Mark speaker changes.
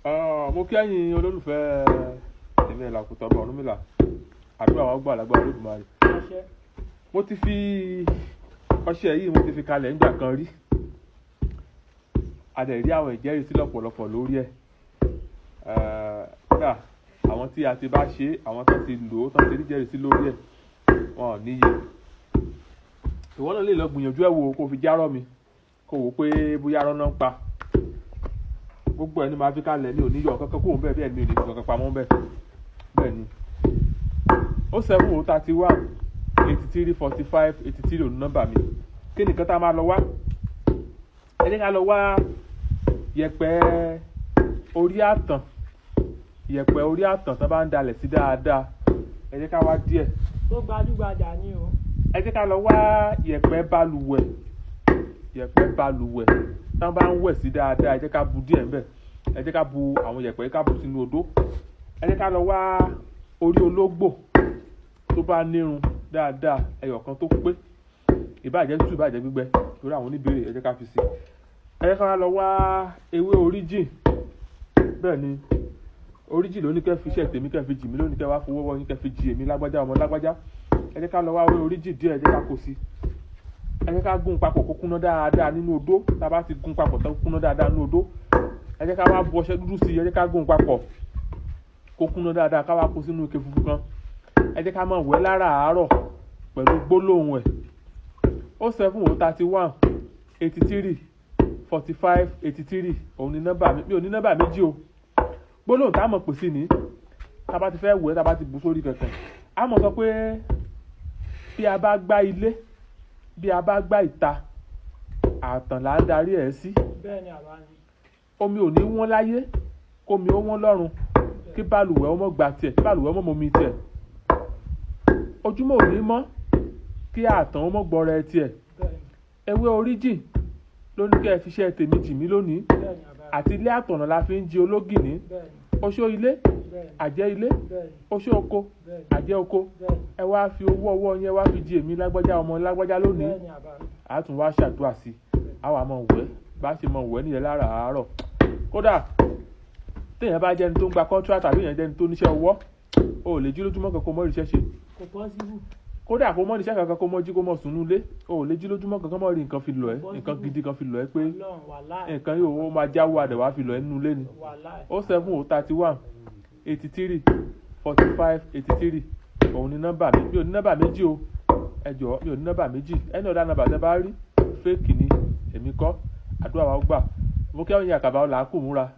Speaker 1: Mo kí ẹ̀yin olólùfẹ́ èmi Ẹ̀làkútà ọba Ọ̀rúnmìlà. Àdúrà wa gbà lágbára Olódùmarè.
Speaker 2: Àṣẹ.
Speaker 1: Mo ti fi ọṣẹ yìí, mo ti fi kalẹ̀ nígbà kan rí. A dẹ̀ rí àwọn ìjẹ́rìísí lọ́pọ̀lọpọ̀ lórí ẹ̀. Kódà àwọn tí a ti bá ṣe, àwọn tó ti lò ó, tó ti rí ìjẹ́rìísí lórí ẹ̀, wọn ò níye. Ìwọ náà lè lọ gbìyànjú ẹ̀ wò, kó fi járọ́ mi, kó wò pé bóyá arọ́ náà ń pa. Gbogbo ẹni máa fi kalẹ̀ ní òní yọ kankan kó bẹ́ẹ̀ bẹ́ẹ̀ ni, òní fi kankan pamọ́ bẹ́ẹ̀ bẹ́ẹ̀ ni. 070 31 83 45 83 òní nọ́mbà mi. Kí nìkan tá a máa lọ wá? Ẹ jẹ́ ká lọ wá yẹ̀pẹ̀ orí àtàn, yẹ̀pẹ̀ orí àtàn tó bá ń dalẹ̀ sí dáadáa. Ẹ jẹ́ ká wá díẹ̀.
Speaker 2: Tó gbajúgbajà ni o.
Speaker 1: Ẹ jẹ́ ká lọ wá yẹ̀pẹ̀ balùwẹ̀, yẹ̀pẹ̀ balùwẹ̀ tó bá ń wẹ̀ sí dáadáa. Ẹ jẹ́ ká bu díẹ̀ ńbẹ̀. Ẹ jẹ́ ká bu àwọn yẹ̀pẹ̀, ká bu sínú odó. Ẹ jẹ́ ká lọ wá orí ológbò tó bá nírun dáadáa, ẹyọ kan tó pé, ìbáà jẹ́ tútù, ìbáà jẹ́ gbígbẹ, torí àwọn oníbèrè. Ẹ jẹ́ ká fi sí. Ẹ jẹ́ ká lọ wá ewé oríjì. Bẹ́ẹ̀ ni, oríjì ló ní kẹ́ fi iṣẹ́ tèmi, kẹ́ fi jì mí lónìí, kẹ́ wá fowó wọ́n yín, kẹ́ fi jì èmi lágbájá, ọmọ lágbájá. Ẹ jẹ́ ká lọ wá ewé oríjì díẹ̀. Ẹ jẹ́ ká kó sí. Ẹ jẹ́ ká gún papọ̀ kó kúnná dáadáa nínú odó. Tá a bá ti gún papọ̀ tán, kúnná dáadáa nínú odó, ẹ jẹ́ ká wá bu ọṣẹ dúdú sí i. Ẹ jẹ́ ká gún papọ̀ kó kúnná dáadáa, ká wá kó sínú ike funfun kan. Ẹ jẹ́ ká máa wẹ̀ láràárọ̀ pẹ̀lú gbólóhùn ẹ̀: 070 31 83 45 83. Òun ni nọ́mbà mi. Mi ò ní nọ́mbà méjì o. Gbólóhùn tá a mọ̀ pè sí ni, tá a bá ti fẹ́ wẹ̀, tá a bá ti bù sórí kankan, a mọ̀ sọ pé bí a bá gbá ilé, bí a bá gbá ìta, àtàn là ń darí ẹ̀ sí.
Speaker 2: Bẹ́ẹ̀ ni, àbá ni.
Speaker 1: Omi ò ní wọ́n láyé, kómi ó wọ́n lọ́run, kí balùwẹ̀ ó mọ́ gba tiẹ̀, kí balùwẹ̀ ó mọ́ momi tiẹ̀. Ojúmọ́ ò ní mọ́ kí àtàn ó mọ́ gbọ́rọ̀ tiẹ̀.
Speaker 2: Bẹ́ẹ̀ ni.
Speaker 1: Ewé oríjì ló ní kẹ́ ẹ fi iṣẹ́ tèmi jì mí lónìí.
Speaker 2: Bẹ́ẹ̀ ni, àbá ni.
Speaker 1: Àti ilé àtọ̀nà la fi ń jí ológìní.
Speaker 2: Bẹ́ẹ̀ ni.
Speaker 1: Oṣó ilé,
Speaker 2: Bẹ́ẹ̀ ni.
Speaker 1: àjẹ́ ilé,
Speaker 2: Bẹ́ẹ̀ ni.
Speaker 1: oṣó oko,
Speaker 2: Bẹ́ẹ̀ ni.
Speaker 1: àjẹ́ oko.
Speaker 2: Bẹ́ẹ̀ ni.
Speaker 1: Ẹ wá fi owó ọwọ́ yẹn wá fi jí èmi lágbájá, ọmọ lágbájá lónìí.
Speaker 2: Bẹ́ẹ̀ ni, àbá ni.
Speaker 1: A tún wá ṣàdúrà sí i, a wà mọ̀ wẹ́ bá ṣe mọ̀ wẹ́ nìyẹn láràárọ̀. Kódà téèyàn bá jẹ́ni tó ń gba contract tàbí èèyàn jẹ́ni tó níṣẹ́ ọwọ́, o ò lè jí lójúmọ́ kan kó mọ́ ríṣẹ́ ṣe.
Speaker 2: Kò possible.
Speaker 1: Kódà kó mọ́ níṣẹ́ kankan, kó mọ́ jí, kó mọ́ sùn nulẹ̀, o ò lè jí lójúmọ́ kankan mọ́ rí nǹkan fi lọ̀ ẹ́, nǹkan gidi kan fi lọ̀ ẹ́ pé
Speaker 2: Ọlọ́run, wàláì.
Speaker 1: nǹkan yóò ó máa jáwó adẹ̀ wá fi lọ̀ ẹ́ nínú ilé ni.
Speaker 2: Wàláì.
Speaker 1: 070 31 83 45 83 òun ni nọ́mbà mi. Mi ò ní nọ́mbà méjì o. Ẹ jọ̀ọ́, mi ò ní nọ́mbà méjì. Ẹni ọ̀dà nọ́mbà tẹ́ bá rí, fake ni, èmi kọ́. Àdúrà wa ó gbà. Mo kí àwọn èèyàn àkàbà ọ̀là kù múra.